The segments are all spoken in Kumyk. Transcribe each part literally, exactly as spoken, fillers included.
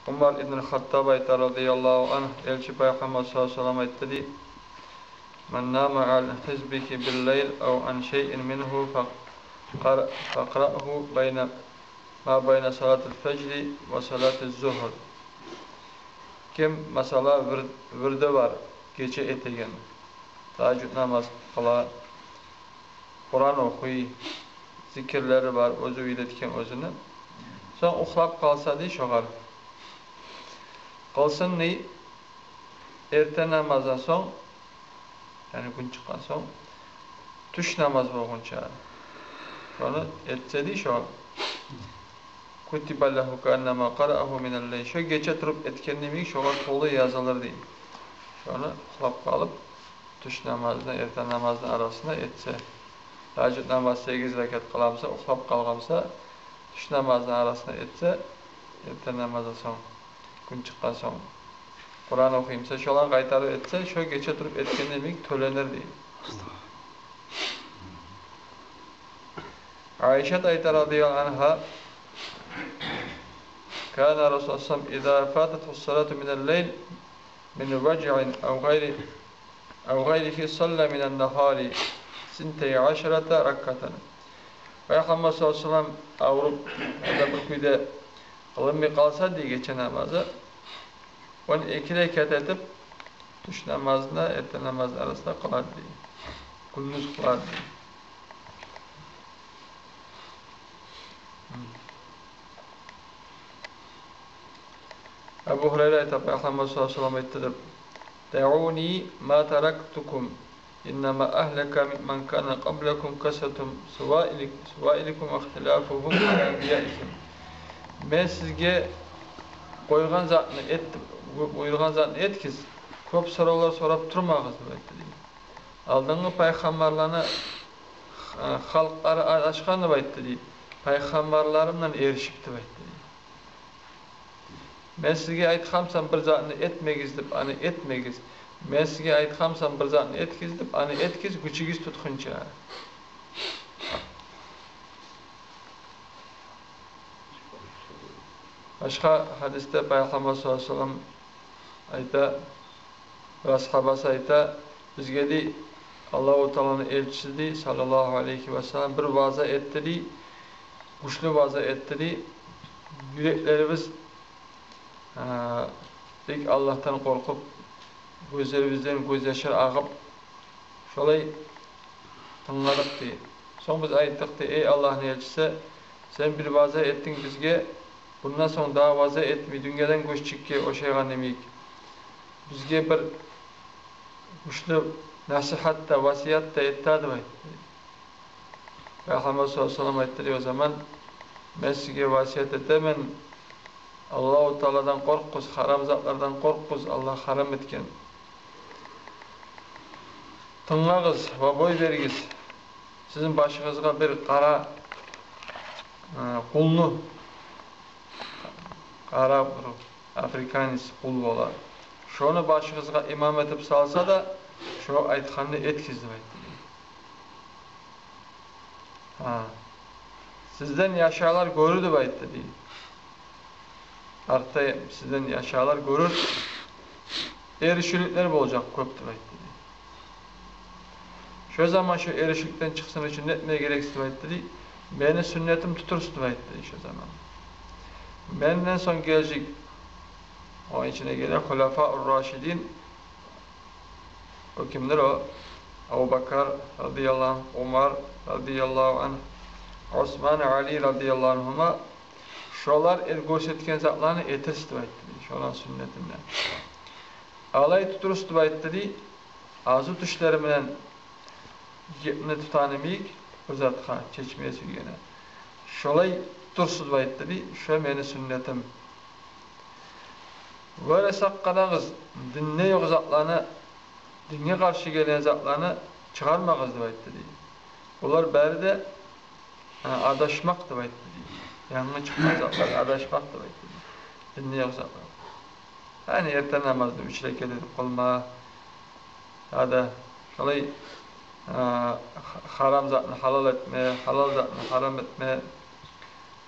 Умар ибн аль-Хаттаб айта, радияллагьу ангь, элчи Пайхаммар саллаллагьу алайгьи ва саллам айтды дей: «Ман нама ан хизбихи биллайл ав ан шайин мингьу факъра-, факърагьу байна, ма байна салатиль фажри ва салатиль зугьр». Ким, масала, вир-, вирди бар, гече этеген, тагьажжуд намаз къыла, Къуран охуй, зикирлери бар, оьзю уьйретген оьзюню. Сонг ухлап къалса дей шогъар. Къылсын дей эртен намаздан сонг, яни гюн чыкъгъан сонг, тюш намаз болгъунча. Шону этсе дей шо. «Кутиба лагьу кааннама къараагьу миналлайл». Шо гече туруп этген йимик шогъар толу язылыр дей. Шону ухлап къалып, тюш намазны, эртен намазны арасында этсе. Тагьажжуд намаз сегиз ракат къыламса, ухлап къалгъанса, тюш намазны арасында этсе, эртен намаздан сонг, гюн чыкъгъан сонг, Къуран охуймса, шоланы къайтарып этсе, шо гече туруп этген йимик тёленир дей. Айшат айта, радияллагьу ангьа: «Кана расул саллаллагьу алайгьи ва саллам иза фататгьу салату миналлайл мин важаин ав гъайри, ав гъайригьи салла минан нагьари синтай ашарата ракаатан». Пайхаммар саллаллагьу алайгьи ва саллам авруп, яда бир кюйде къылынмай къалса дей гече намазы, он эки ракат этип, тюш намазны, эртен намазны арасында къылады дей. Гюндюз къылады дей. Абу Гьурайра айта, Пайхаммар саллаллагьу алайгьи ва саллам айтды деп: «Дауни ма тарактукум, иннама агьлака ман кана къаблакум касрату суаили-, суаиликум ва ихтилафугьум ала анбияигьим». Мен сизге къойгъан затны эт-, буюргъан затны этигиз, кёп соравлар сорап турмагъыз деп айтды дей. Алдынгъы пайхаммарланы х-, халкълары адашгъан деп айтды дей, пайхаммарларым булан эришип деп айтды дей. Мен сизге айтгъанмсан бир затны этмегиз деп, аны этмегиз. Мен сизге айтгъанмсан бир затны этигиз деп, аны этигиз, гючюгюз тутгъунча. Башгъа гьадисде Пайхаммар саллаллагьу алайгьи ва саллам айта, бир асгьабасы айта: «Бизге, – дей, – Аллагьу Тааланы элчиси, – дей, – саллаллагьу алайгьи ва саллам бир ваъза этди, – дей, – гючлю ваъза этди, – дей. – Юреклерибиз, а, бек Аллагьдан къоркъуп, гёзлерибизден гёзьяшлар агъып, шолай тынгладыкъ, – дей. – Сонг биз айтдыкъ, – дей, – эй Аллагьны элчиси, сен бир ваъза этдинг бизге, бундан сонг дагъы ваъза этмей, дюньядан гёчгенге ошайгъан йимик, бизге бир гючлю насигьат да, васият да эт дагъы», – деп айтды. Пайхаммар саллаллагьу алайгьи ва саллам айтды дей о заман: «Мен сизге васият этемен, Аллагьу Тааладан къоркъугъуз, гьарам затлардан къоркъугъуз, Аллагь гьарам этген. Тынглагъыз ва бой беригиз. Сизин башыгъызгъа бир къара, э, къулну, къара бир африканец къул бола. Шону башыгъызгъа имам этип салса да, шо айтгъанны этигиз», – деп айтды дей. Гьа. «Сизден яшалар гёрюр, – деп айтды дей. – Артда сизден яшалар гёрюр, эришивлюклер болажакъ кёп», – деп айтды дей. «Шо заман шо эришивлюкден чыкъсын учун не этме герексиз, – деп айтды дей, – мени сюннетим тутурсуз, – деп айтды дей, – шо заман. Менден сонг гележек, ону ичине геле хулафаур рашидин, о кимдир о? Абубакар радияллагьу ангь, Умар радияллагьу ангь, Усман, Али радияллагьу ангьума, шолар эр гёрсетген затланы этерсиз, – деп айтды дей, – шоланы сюннетинден. Алай тутурсуз, – деп айтды дей, – азу тишлери булан гепни тутгъан йимик, бир затгъа чечме сюйгени. Шолай тутурсуз, – деп айтды дей, – шо мени сюннетим. Ва эсакъ къалагъыз, динде ёкъ затланы, динге къаршы гелген затланы чыгъармагъыз, – деп айтды дей. – Булар бары да, гьа, адашмакъ, – деп айтды дей. – Янгы чыкъгъан затлар адашмакъ, – деп айтды дей. – Динде ёкъ затлар. Яни эртен намазны уьч рекет этип къылма, яда шолай, а, ха-, гьарам затны гьалал этме, гьалал затны гьарам этме,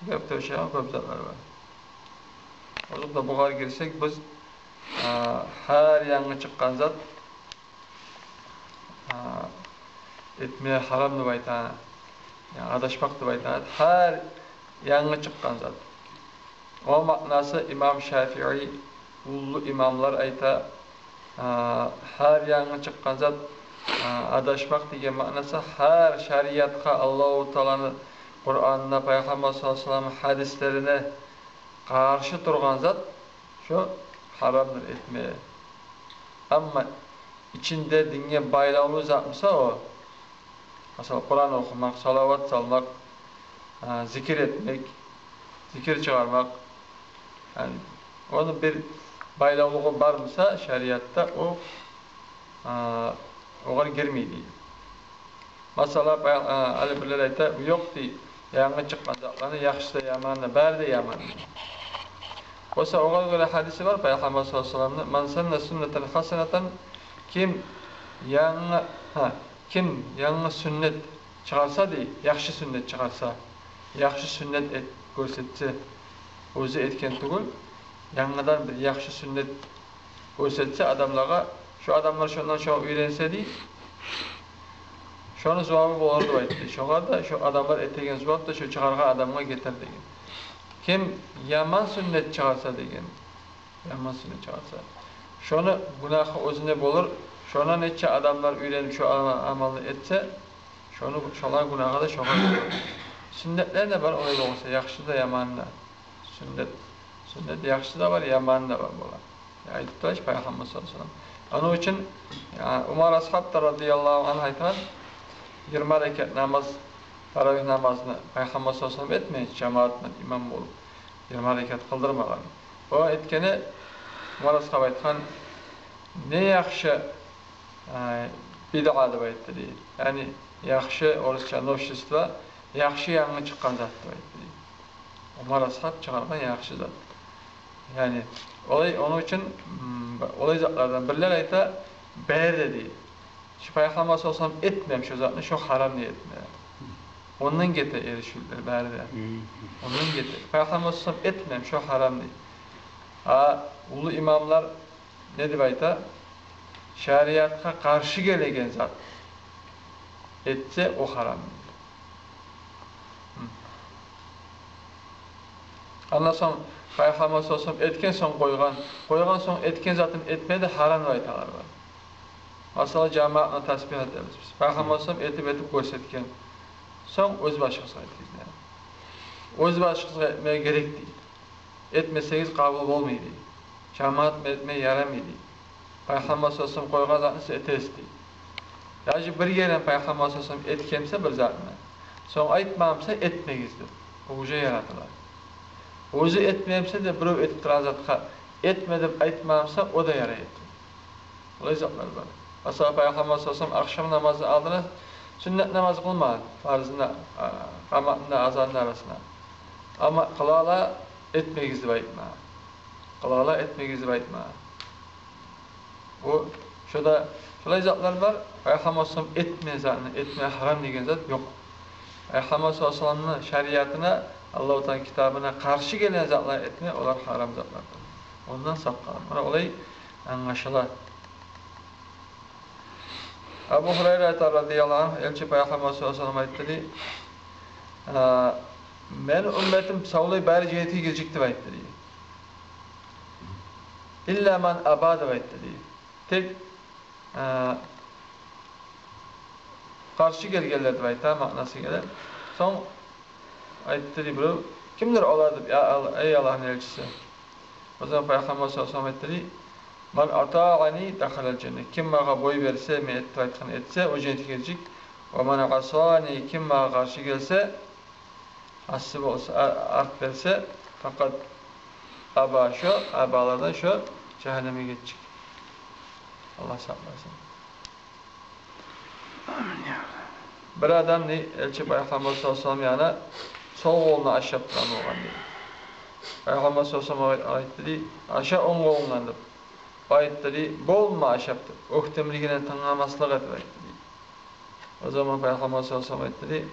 гепде ошайгъан кёп затлар бар. Оьзю бугъар гирсек, биз, а, гьар янгы чыкъгъан зат, а, этме гьарам деп айта, яни адашмакъ деп айта, гьар янгы чыкъгъан зат. О маънасы имам Шафии, уллу имамлар айта, а, гьар янгы чыкъгъан зат, а, адашмакъ деген маънасы, гьар шариатгъа, Аллагьу Тааланы Къуранына, Пайхаммар саллаллагьу алайгьи ва саллам гьадислерине къаршы тургъан зат, шо гьарамдыр этме. Амма ичинде динге байлавлу зат буса о, масала, Къуран охумакъ, салават салмакъ, а, зикир этмек, зикир чыгъармакъ, яни ону бир байлавлугъу бар буса шариатда, о, а, огъар гирмей дей. Масала, бая-, а, гьали бирлер айта, ёкъ дей, янгы чыкъгъан затланы яхшысы да, яманы да, бары да яман. Буса, огъар гёре гьадиси бар Пайхаммар саллаллагьу алайгьи ва салламны: «Ман санна суннатан хасанатан», ким янгы, гьа, ким янгы сюннет чыгъарса дей, яхшы сюннет чыгъарса, яхшы сюннет эт-, гёрсетсе, оьзю этген тюгюл, янгыдан бир яхшы сюннет гёрсетсе адамлагъа, шо адамлар шондан шогъар уьйренсе дей, шону зувабы болар деп айтды. Шогъар да, шо адамлар этеген зувап да шо чыгъаргъан адамгъа гетер деген. Ким яман сюннет чыгъарса деген, яман сюннет чыгъарса, шону гюнагьы оьзюне болур. Шондан нече адамлар уьйренип шо ама-, амалны этсе, шону, шоланы гюнагьы да шогъар болур. Сюннетлер де бар, олай болмаса, яхшы да, яман да. Сюннет, сюннет яхшы да бар, яман да бар бола. Я, айтып турачы Пайхаммар саллаллагьу алайгьи ва саллам. Ону учун, я, Умар асгьаб да, радияллагьу ангьу, айтгъан, йигирма ракаат намаз, таравигь намазны Пайхаммар саллаллагьу алайгьи ва саллам этмей, жамаат булан имам болуп, йигирма ракаат къылдырмагъан. О этгени, Умар асгьаб айтгъан: «Не яхшы, э, бидъа», — деп айтды дей. Яни яхшы, орусча новшество, яхшы янгы чыкъгъан зат деп айтды дей. Умар асгьаб чыгъаргъан яхшы зат. Яни олай, ону учун, м, олай затлардан, бирлер айта, бары да дей, шо Пайхаммар саллаллагьу алайгьи ва саллам этмеген шо затны, шо гьарам дей этме. Ондан гете эришивлер бары да. Мгм. Ондан гете. Пайхаммар саллаллагьу алайгьи ва саллам этмеген, шо гьарам дей. А уллу имамлар не деп айта? Шариатгъа къаршы гелеген зат этсе, о гьарам дей. Гьм. Ондан сонг Пайхаммар саллаллагьу алайгьи ва саллам этген сонг къойгъан, къойгъан сонг этген затын этме де гьарам деп айтагъанлар бар. Масала, жамаат булан тасбигь этебиз биз. Пайхаммар саллаллагьу алайгьи ва саллам этип-этип гёрсетген. Сонг оьз башыгъызгъа этигиз дей. Оьз башыгъызгъа этмеге герек дей. Этмесегиз, къабул болмай дей. Жамаат булан этмеге ярамай дей. Пайхаммар саллаллагьу алайгьи ва саллам къойгъан затны сиз этесиз дей. Даже бир керен Пайхаммар саллаллагьу алайгьи ва саллам этген буса бир затны, сонг айтмагъан буса, этмегиз деп, о уже яратыла. Оьзю этмеген буса да, бирев этип турагъан затгъа этме деп айтмагъан буса, о да ярай экен. Олай затлар бар. Масала, Пайхаммар саллаллагьу алайгьи ва саллам ахшам намазны алдына сюннет намаз къылмагъан, фарзны, а, къаматны, азанны арасына. Амма къыла ала, этмегиз деп айтма. Къыла ала, этмегиз деп айтма. О, шо да, шолай затлар бар. Пайхаммар саллаллагьу алайгьи ва саллам этмеген затны этме гьарам деген зат ёкъ. Пайхаммар саллаллагьу алайгьи ва салламны шариатына, Аллагьу Тааланы китабына къаршы гелген затлар этме, олар гьарам затлардыр. Ондан сакъланма. Муна олай англашыла. Абу Гьурайра айта, радияллагьу ангьу, элчи Пайхаммар саллаллагьу алайгьи ва саллам айтды дей: «А, мени умметим савлай бары женнетге гирежек», — деп айтды дей. «Илла ман аба», — деп айтды дей. Тек, а, къаршы гелгенлер деп айта, маънасы геле. Сонг айтды дей бирев: «Кимдир олар?» — деп, я Ал-, эй Аллагьны элчиси. О заман Пайхаммар саллаллагьу алайгьи ва саллам айтды дей: «Ман атаъани дахалал жанна». Ким магъа бой берсе, мен этип айтгъанны этсе, о женнетге гирежек. «Ва ман асани», ким магъа къаршы гелсе, асси болса, а-, арт берсе, «факъад аба», шо абалардан, шо жагьаннемге гетежек. Аллагь сакъласын. Амин, я Рабби. Бир адам дей, элчи Пайхаммар саллаллагьу алайгьи ва саллам янына сол къолуна ашап тургъан болгъан дей. Пайхаммар саллаллагьу алайгьи ва саллам айтды дей: «Аша онг къолунгдан», — деп. Айтды дей: «Болдуму ашап?» — деп. Оьктемлигинден тынгламаслыкъ этип айтды дей. О заман Пайхаммар саллаллагьу алайгьи ва саллам айтды дей: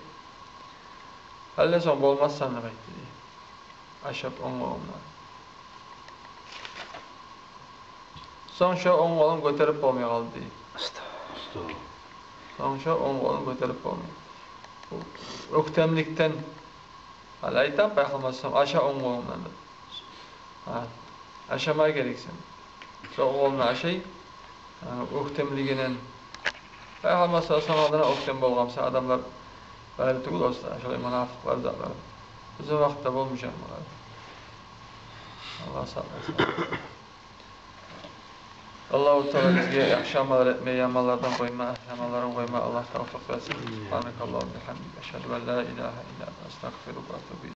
«Гьали сонг болмассан», — деп айтды дей. Ашап онг къолунгдан. Сонг шо онг къолун гётерип болмай къалды, дей. Сонг шо онг къолун гётерип болмай. Бу оьктемликден, гьали айтаман, Пайхаммар саллаллагьу алайгьи ва саллам, аша онг къолунгдан деп. Гьа, ашама герексен. Сол къолунгдан ашай, гьа, оьктемлигинден. Пайхаммар саллаллагьу алайгьи ва саллам алдына оьктем болгъан буса адамлар бары тюгюл, оста, шолай мунафикълер, затлар. Бизин вакътиде болмажакъ булар. Аллагь сакъласын. Аллагьу Таала бизге яхшы амаллар этме, яманлардан къойма, яманларын къойма Аллагь тавфикъ берсин. Субгьанакаллагьумма ва бигьамдик, ашгьаду ан ла илагьа илла анта, астагъфирука ва атубу илайк.